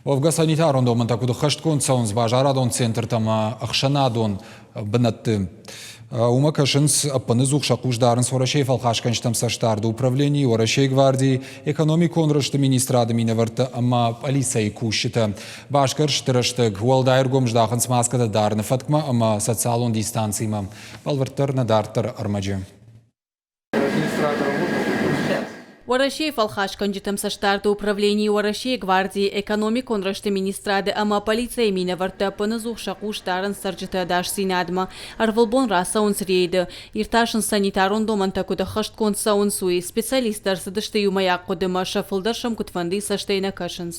Уӕвгӕ санитарон домӕнтӕ куыд ӕххӕстгонд цӕуынц базарадон центртӕ ӕмӕ ӕхсӕнадон бынӕтты, уымӕ кӕсынц ӕппынӕдзух сӕ хъус дарынц Уӕрӕсейы фӕлхасгӕнджытӕм цӕстдарды управленийы, Уӕрӕсейы гвардийы, экономикон рӕзты министрады минӕвӕрттӕ ӕмӕ пъӕлицӕйы кусджытӕ. Басгӕрсты рӕстӕг уӕлдай ӕргом здахынц маскӕтӕ дарыны фӕткмӕ ӕмӕ социалон дистанцимӕ. Бӕлвырддӕр нӕ дарддӕры ӕрмӕджы. Уӕрӕсейы фӕлхасгӕнджытӕм цӕстдарды управленийы Уӕрӕсейы гвардийы экономикон рӕзты министрады ӕмӕ полицӕйы минӕвӕрттӕ ӕппынӕдзух сӕ хъус дарынц цӕрджыты ӕдасдзинадмӕ. Ӕрвылбон рацӕуынц рейды. Иртасынц санитарон домӕнтӕ куыд ӕххӕстгонд цӕуынц, уый. Специалисттӕ ӕрцыдысты иумӕйаг хъуыдымӕ, сӕ фылдӕр сӕм куыдфӕндыйы цӕстӕй нӕ кӕсынц.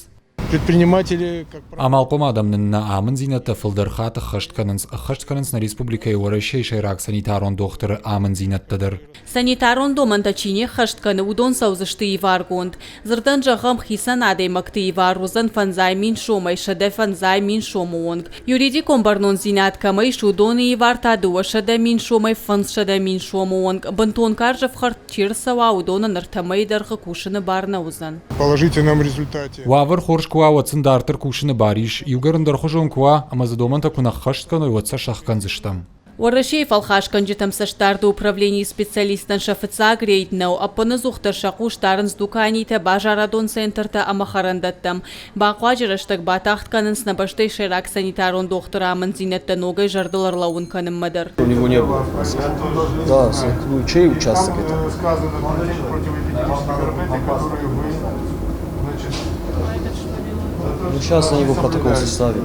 Предприниматели, как Амалхъом адӕм нын нӕ амынддзинӕдтӕ фылдӕр хатт ӕххӕст кӕнынц, ӕххӕст кӕнынц нӕ республикӕйы Уӕрӕсейы сӕйраг санитарон дохтыры амынддзинӕдтӕ дӕр. Санитарон домӕнтӕ чи не ххӕст кӕны, уыдон цӕудзысты иваргонд. Дзырдӕн зӕгъӕм, хицӕн адӕймӕгты ивар уыдзӕн 500 000 сомӕй 150 000 сомы онг. Юридикон бӕрнондзинад кӕмӕ ис, уыдоны ивар та 200 000 сомӕй 500 000 сомы онг. Бынтон карз ӕфхӕрд чи рцӕуа, уыдонӕн ӕртӕ мӕйы дӕргъы кусыны бар нӕ уыдзӕн. Положительном результате. Уавӕр хорз куы уа, уӕд сын дарддӕр кусыны бар ис. Иугӕр ӕндӕрхуызон куы уа, ӕмӕ дзы домӕнтӕ куы нӕ ххӕст кӕной, уӕд сӕ сӕхгӕндзыстӕм. Уӕрӕсейы фӕлхасгӕнджытӕм цӕстдарды управленийы специалисттӕн сӕ фыццаг рейд нӕу. Ӕппынӕдзухдӕр сӕ хъус дарынц дуканитӕ, базарадон центртӕ ӕмӕ хӕрӕндӕттӕм. Бахъуаджы рӕстӕг батагъд кӕнынц нӕ бӕстӕйы сӕйраг санитарон дохтыры амынддзинӕдтӕ ногӕй зӕрдыл ӕрлӕууын кӕнынмӕ дӕр. У него не было. Да, ну, чей участок это? Ну, сейчас на него протокол составим.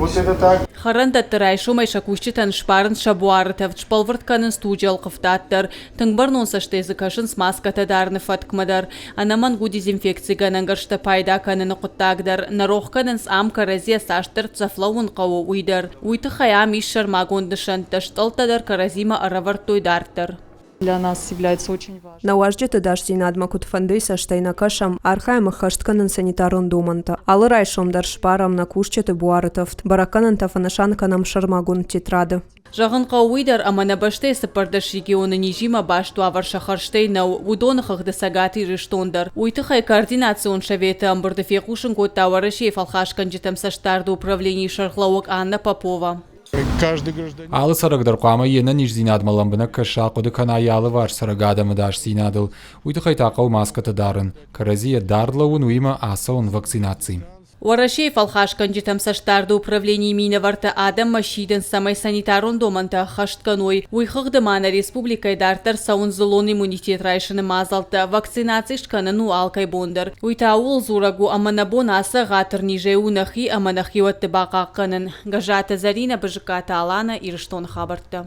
Хӕрӕндӕтты райсомӕй сӕ кусджытӕн сбарынц сӕ буары тӕвд, сбӕлвырд кӕнынц туджы ӕлхъывдад дӕр. Тынг бӕрнон цӕстӕй дзы кӕсынц маскӕтӕ дарыны фӕткмӕ дӕр. Ӕнӕмӕнг у дезинфекцигӕнӕн гӕрзтӕ пайда кӕныны хъуыддаг дӕр. Нӕ рох кӕнынц, ам кӕрӕдзийӕ цас дӕрддзӕф лӕууын хъӕуы, уый дӕр. Уый тыххӕй ам ис сӕрмагонд нысӕнттӕ, стъӕлттӕ дӕр кӕрӕдзимӕ ӕрӕвӕрдтой дарддӕр. Для нас является очень важным. Нӕ уазджыты ӕдасдзинадмӕ куыдфӕндыйы цӕстӕй нӕ кӕсӕм, архайӕм ӕххӕст кӕнын санитарон домӕнтӕ. Алы райсом дӕр сбарӕм нӕ кусджыты буары тӕвд, бӕрӕггӕнӕнтӕ фӕнысан кӕнӕм сӕрмагонд тетрады. Зӕгъын хъӕуы уый дӕр, ӕмӕ нӕ бӕстӕйы 14 регионы низимӕ баст уавӕр сӕ хӕрзтӕй нӕу, уыдоны хыгъды Цӕгат Ирыстон дӕр. Уый тыххӕй Координацион советы ӕмбырды фехъусын кодта Уӕрӕсейы фӕлхасгӕнджытӕм цӕстдарды управленийы сӕргълӕууӕг Анна Попова. Алы цӕрӕг дӕр хъуамӕ йе нӕниздзинадмӕ лӕмбынӕг кӕса, хъуыды кӕна йӕ алыварс цӕрӕг адӕмы ӕдасдзинадыл. Уый тыххӕй та хъӕуы маскӕтӕ дарын, кӕрӕдзийӕ дард лӕууын, уыимӕ ацӕуын вакцинаци. Уӕрӕсейы фӕлхасгӕнджытӕм цӕстдарды управленийы минӕвӕрттӕ адӕммӕ сидынц, цӕмӕй санитарон домӕнтӕ ӕххӕст кӕной. Уый хыгъды ма нӕ республикӕйы дарддӕр цӕуынц дзыллон иммунитет райсыны мадзӕлттӕ. Вакцинаци скӕнын у алкӕй бон дӕр. Уый та ууыл дзурӕг у, ӕмӕ нӕ бон ацы ӕгъатыр низӕй у нӕхи ӕмӕ нӕ хиуӕтты бахъахъхъӕнын. Гӕззаты Зӕринӕ, Бызыккаты Аланӕ, Ирыстоны хабӕрттӕ.